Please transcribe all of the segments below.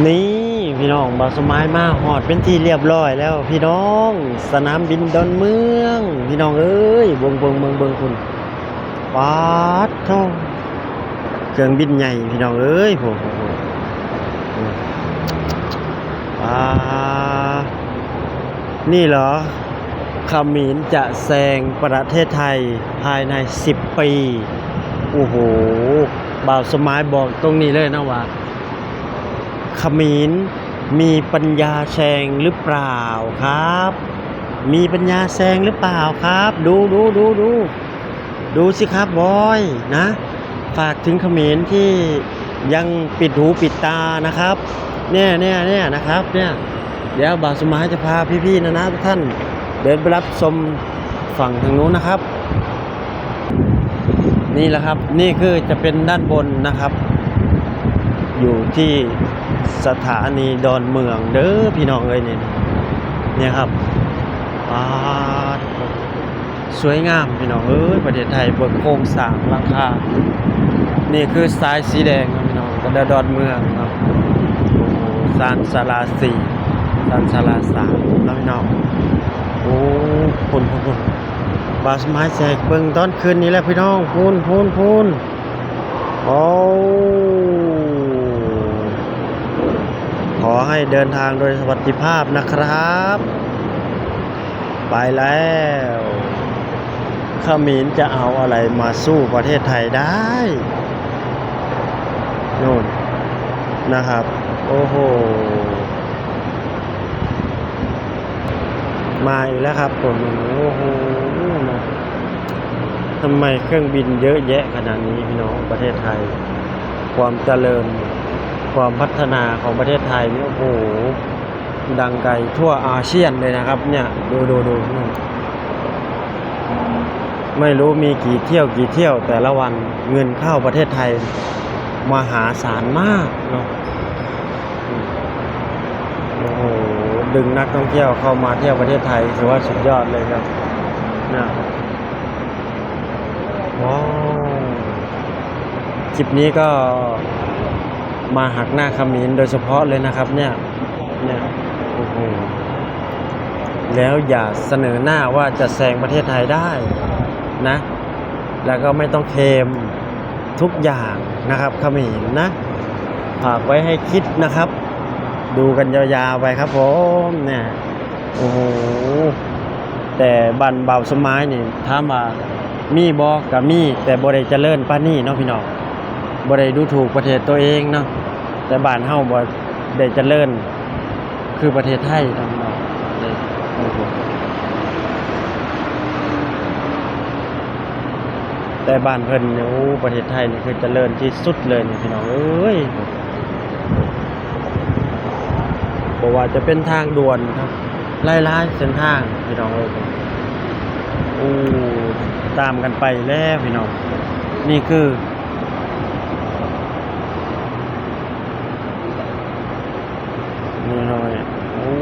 ນີ້ພີ່ນ້ອງ ບ່າວສະໝາຍມາຮອດເປັນທີ່ລຽບລ້ອຍແລ້ວພີ່ນ້ອງ ສະໜາມບິນດອນເມືອງ ພີ່ນ້ອງເອີຍ ເບິ່ງ ເບິ່ງ ເບິ່ງ ເບິ່ງພຸ້ນ ປາດໂທ້ ເຄື່ອງບິນໃຫຍ່ພີ່ນ້ອງເອີຍ ໂອ້ໂຫ ປາດ ນີ້ເຫລອ ຂະເໝນຈະແຊງປະເທດໄທພາຍໃນສິບປີ ໂອ້ໂຫ ບ່າວສະໝາຍບອກຕົງນີ້ເລີຍນະວ່າ ຂະເໝນມີປັນຍາແຊງຫຼືເປົ່າຄັບ? ມີປັນຍາແຊງຫຼືເປົ່າຄັບ? ດູ ດູ ດູ ດູ ດູຊິຄັບບອຍນະ ຝາກເຖິງຂະເໝນທີ່ຍັງປິດຫູປິດຕານະຄັບ ແນ່ໆໆ ນະຄັບ ເນຍ ດຽວບ່າວສະໝາຍຈະພາພີ່ໆ ນາໆ ທຸກທ່ານ ເດີນໄປຮັບຊົມຝັ່ງທາງໂນ້ນນະຄັບ. ນີ້ແຫຼະຄັບ ນີ້ຄືຈະເປັນດ້ານບົນນະຄັບ ຢູ່ທີ່ສະຖານີດອນເມືອງເດີພີ່ນ້ອງເອີຍ ນີ້ ນີ້ຄັບ ປາດ ສວຍງາມພີ່ນ້ອງເອີຍ ປະເທດໄທ ເບິ່ງໂຄງສ້າງຫຼັງຄາ ນີ້ຄືສາຍສີແດງເນາະພີ່ນ້ອງ ກະດອນເມືອງເນາະ ໂອ້ໂຫ ຊານຊາລາສີ່ ຊານຊາລາສາມເນາະພີ່ນ້ອງ ໂອ້ ພຸ້ນໆ ບ່າວສະໝາຍຊິໃຫ້ເບິ່ງຕອນຄືນນີ້ແຫຼະພີ່ນ້ອງ ພຸ້ນໆໆ ໂອ້ ຂໍໃຫ້ເດີນທາງໂດຍສະຫວັດດີພາບນະຄັບ ໄປແລ້ວ ຂະເໝນຈະເອົາອະໄລມາສູ້ປະເທດໄທໄດ້ ໂນ່ນນະຄັບ ໂອ້ໂຫ ມາອີກແລ້ວຄັບ ໂອ້ໂຫ ທຳໄມເຄື່ອງບິນເຍອະແຍະຂະໜາດນີ້ພີ່ນ້ອງ ປະເທດໄທ ຄວາມຈະເລີນ ຄວາມພັດທະນາຂອງປະເທດໄທນີ້ ໂອ້ໂຫ ດັງໄກທົ່ວອາຊຽນເລີຍນະຄັບ ເນຍ ດູໆໆ ໄມ່ຮູ້ມີກີ່ຖ້ຽວ ກີ່ຖ້ຽວ ແຕ່ລະວັນເງິນເຂົ້າປະເທດໄທມະຫາສານມາກເນາະ ໂອ້ໂຫ ດຶງນັກທ່ອງທ່ຽວເຂົ້າມາທ່ຽວປະເທດໄທ ຖືວ່າສຸດຍອດເລີຍຄັບ ນະ ວ້າວ ຄລິບນີ້ກໍມາຫັກໜ້າຂະເໝນໂດຍສະເພາະເລີຍນະຄັບ ເນຍ ເນຍ ໂອ້ໂຫ ແລ້ວຢ່າສະເໜີໜ້າວ່າຈະແຊງປະເທດໄທໄດ້ນະ ແລ້ວກໍໄມ່ຕ້ອງເຄມທຸກຢ່າງນະຄັບ ຂະເໝນນະ ຝາກໄວ້ໃຫ້ຄິດນະຄັບ ດູກັນຍາວໆ ໄປຄັບຜົມ ເນຍ ໂອ້ໂຫ ແຕ່ບ້ານບ່າວສົມໝາຍນີ້ ຖາມວ່າມີບໍ່? ກະມີ ແຕ່ບໍ່ໄດ້ຈະເລີນປານນີ້ເນາະພີ່ນ້ອງ ບໍ່ໄດ້ດູຖູກປະເທດໂຕເອງເນາະ ແຕ່ບ້ານເຮົາບໍ່ໄດ້ຈະເລີນຄືປະເທດໄທເນາະພີ່ນ້ອງ ແຕ່ບ້ານເພິ່ນນີ້ ໂອ້ ປະເທດໄທນີ້ຄືຈະເລີນທີ່ສຸດເລີຍນີ້ພີ່ນ້ອງເອີຍ. ບໍ່ວ່າຈະເປັນທາງດ່ວນຄັບ ຫຼາຍໆເສັ້ນທາງພີ່ນ້ອງເອີຍ ໂອ້ ຕາມກັນໄປແລ້ວພີ່ນ້ອງ ນີ້ຄືນ້ອຍໆ ໂອ້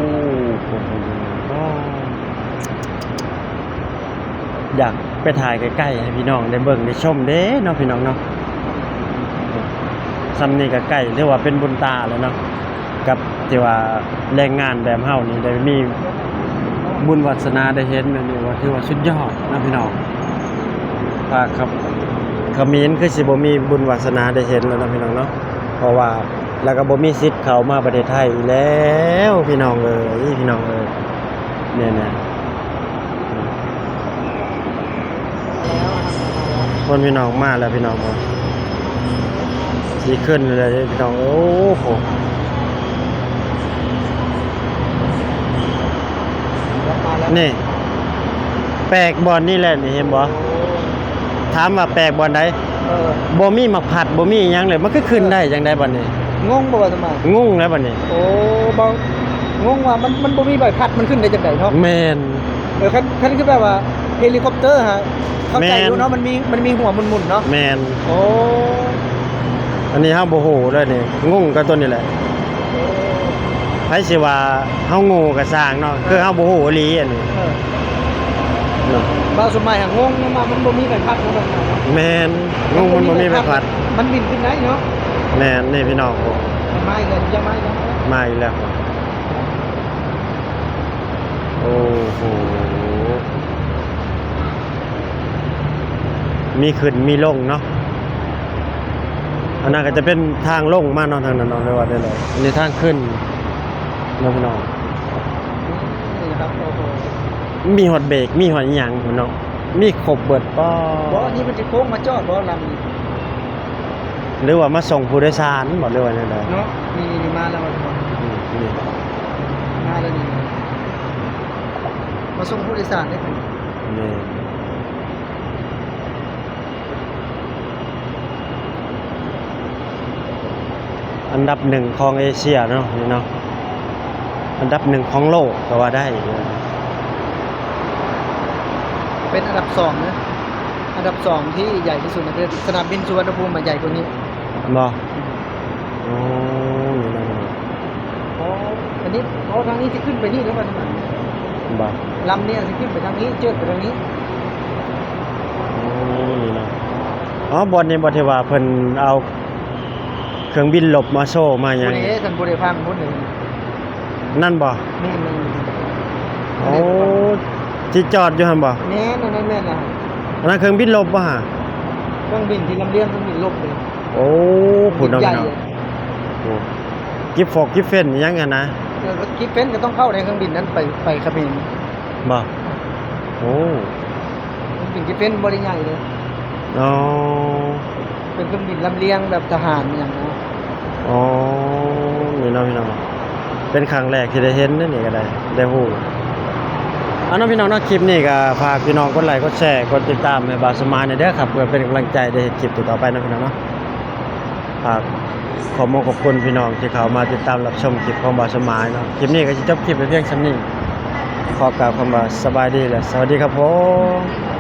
ຢາກໄປຖ່າຍໃກ້ໆ ໃຫ້ພີ່ນ້ອງໄດ້ເບິ່ງໄດ້ຊົມເດ້ເນາະພີ່ນ້ອງເນາະ ຊ່ຳນີ້ກໍໃກ້ ຖືວ່າເປັນບຸນຕາແລ້ວເນາະ ກັບທີ່ວ່າແຮງງານແບບເຮົານີ້ໄດ້ມີບຸນວາສະໜາໄດ້ເຫັນ ອັນນີ້ວ່າຖືວ່າສຸດຍອດເນາະພີ່ນ້ອງ ພາກຂະເໝນຄືຊິບໍ່ມີບຸນວາສະໜາໄດ້ເຫັນແລ້ວເນາະພີ່ນ້ອງເນາະ ເພາະວ່າ ແລ້ວກໍບໍ່ມີສິດເຂົ້າມາປະເທດໄທອີກແລ້ວພີ່ນ້ອງເອີຍ ພີ່ນ້ອງເອີຍ ນີ້ນະ ຄົນພີ່ນ້ອງມາແລ້ວພີ່ນ້ອງເອີຍ ຊິຂຶ້ນເລີຍພີ່ນ້ອງເອີຍ ໂອ້ໂຫ ນີ້ ແປກບ່ອນນີ້ແຫຼະນີ້ ເຫັນບໍ່? ຖາມວ່າແປກບ່ອນໃດ? ເອີ ບໍ່ມີໝາກຜັດ ບໍ່ມີອີ່ຫຍັງເລີຍ ມັນຄືຂຶ້ນໄດ້ຈັ່ງໃດບັດນີ້? ງົງບໍ່ວ່າສະໝາຍ? ງົງແລ້ວບັດນີ້. ໂອ້ ບໍ່ ງົງວ່າມັນ ມັນບໍ່ມີໃບພັດ ມັນຂຶ້ນໄດ້ຈັ່ງໃດເນາະ? ແມ່ນ. ເອີ ຄັນ ຄັນຄືແບບວ່າເຮລິຄອບເຕີຫັ້ນ ເຂົ້າໃຈຢູ່ເນາະ ແມ່ນ ມັນມີ ມັນມີຫົວໝຸ່ນໆເນາະ? ແມ່ນ. ໂອ້ ອັນນີ້ເຮົາບໍ່ຮູ້ເລີຍນີ້ ງົງກັບຕົວນີ້ແຫຼະ. ໃຜຊິວ່າເຮົາໂງ່ກໍຊ່າງເນາະ ຄືເຮົາບໍ່ຮູ້ອີ່ຫຼີອັນນີ້ ເອີ ເນາະ ບ່າວສົມໝາຍຫາງົງນຳວ່າມັນບໍ່ມີໃບພັດເນາະ ແມ່ນ ງົງມັນບໍ່ມີໃບພັດ ມັນບິນຂຶ້ນໄດ້ເນາະ ແມ່ນ ນີ້ພີ່ນ້ອງ ໂອ້ ມາອີກແລ້ວ ຢ່າມາອີກແລ້ວ ມາອີກແລ້ວ. ໂອ້ໂຫ ມີຂຶ້ນມີລົງເນາະ. ອັນນັ້ນກໍຈະເປັນທາງລົງມາເນາະ ທາງນັ້ນເນາະ ຫຼືວ່າແນວໃດ. ອັນນີ້ທາງຂຶ້ນເນາະພີ່ນ້ອງ. ນີ້ນະຄັບ ໂອ້ໂຫ ມີຮອດເບຣກ ມີຮອດອີ່ຫຍັງພຸ້ນເນາະ ມີຄົບເບິດ. ປໍ ບໍ່ ອັນນີ້ເພິ່ນຊິໂຄ້ງມາຈອດບໍ່ລຳນີ້ ຫຼືວ່າມາສົ່ງຜູ້ໂດຍສານບໍ່ ຫຼືວ່າແນວໃດເນາະ? ນີ້ ນີ້ ນີ້ມາແລ້ວວ່າຊັ້ນ. ອືມ ນີ້ ມາແລ້ວນີ້ ມາສົ່ງຜູ້ໂດຍສານເດ້. ແມ່ນ. ອັນດັບໜຶ່ງຂອງເອເຊຍເນາະ ນີ້ເນາະ ອັນດັບໜຶ່ງຂອງໂລກກໍວ່າໄດ້. ເປັນອັນດັບສອງເນາະ ອັນດັບສອງທີ່ໃຫຍ່ທີ່ສຸດໃນປະເທດ. ສະໜາມບິນສຸວັນນະພູມມາໃຫຍ່ກວ່ານີ້ ບໍ່? ອືມ ໂອ້ ນີ້ເນາະ. ອໍ ອັນນີ້ ອໍ ທາງນີ້ຊິຂຶ້ນໄປນີ້ເດ້ ວ່າຊັ້ນນະ. ບໍ່? ລຳນີ້ຊິຂຶ້ນໄປທາງນີ້ ເຈີດໄປທາງນີ້. ໂອ້ ນີ້ເນາະ. ອໍ ບ່ອນນີ້ບໍ່ ທີ່ວ່າເພິ່ນເອົາເຄື່ອງບິນລົບມາໂຊມາຫຍັງ ພຸ້ນເດ້ ທ່ານຜູ້ໃດຟັງພຸ້ນເດ້. ນັ້ນບໍ່? ແມ່ນໆ. ໂອ້ ທີ່ຈອດຢູ່ຫັ້ນບໍ່? ແມ່ນ ອັນນັ້ນແມ່ນລະ. ອັນນັ້ນເຄື່ອງບິນລົບບໍ່ຫາ? ເຄື່ອງບິນທີ່ລຳລຽງເຄື່ອງບິນລົບເດ້. ໂອ້ ພຸ້ນເນາະ ພີ່ນ້ອງ. ໂອ້ ກິບຟອກກິບເຟນຫຍັງຫັ້ນນະ. ເອີ ກິບເຟນກໍຕ້ອງເຂົ້າໃນເຄື່ອງບິນນັ້ນໄປ ໄປຂະເໝນ. ບໍ່? ໂອ້ ເຄື່ອງບິນກິບເຟນບໍ່ໄດ້ໃຫຍ່ເດ້. ອໍ ເປັນເຄື່ອງບິນລຳລຽງແບບທະຫານອີ່ຫຍັງນະ. ອໍ ນີ້ເນາະ ພີ່ນ້ອງ ເປັນຄັ້ງແລກທີ່ໄດ້ເຫັນເດ້ ນີ້ກໍໄດ້ ໄດ້ຮູ້. ເອົາເນາະ ພີ່ນ້ອງເນາະ ຄລິບນີ້ກໍຝາກພີ່ນ້ອງກົດໄລ ກົດແຊ ກົດຕິດຕາມໃຫ້ບ່າວສະໝາຍແດ່ເດີຄັບ ເພື່ອເປັນກຳລັງໃຈໄດ້ເຮັດຄລິບຕໍ່ໆໄປເນາະ ພີ່ນ້ອງເນາະ. ຝາກຂອບມຸກຂອບຄຸນພີ່ນ້ອງທີ່ເຂົ້າມາຕິດຕາມຮັບຊົມຄລິບຂອງບ່າວສະໝາຍເນາະ. ຄລິບນີ້ກໍຊິຈົບຄລິບໄປພຽງສ່ຳນີ້. ຂໍກ່າວຄຳວ່າສະບາຍດີ ແລະ ສະຫວັດດີຄັບຜົມ.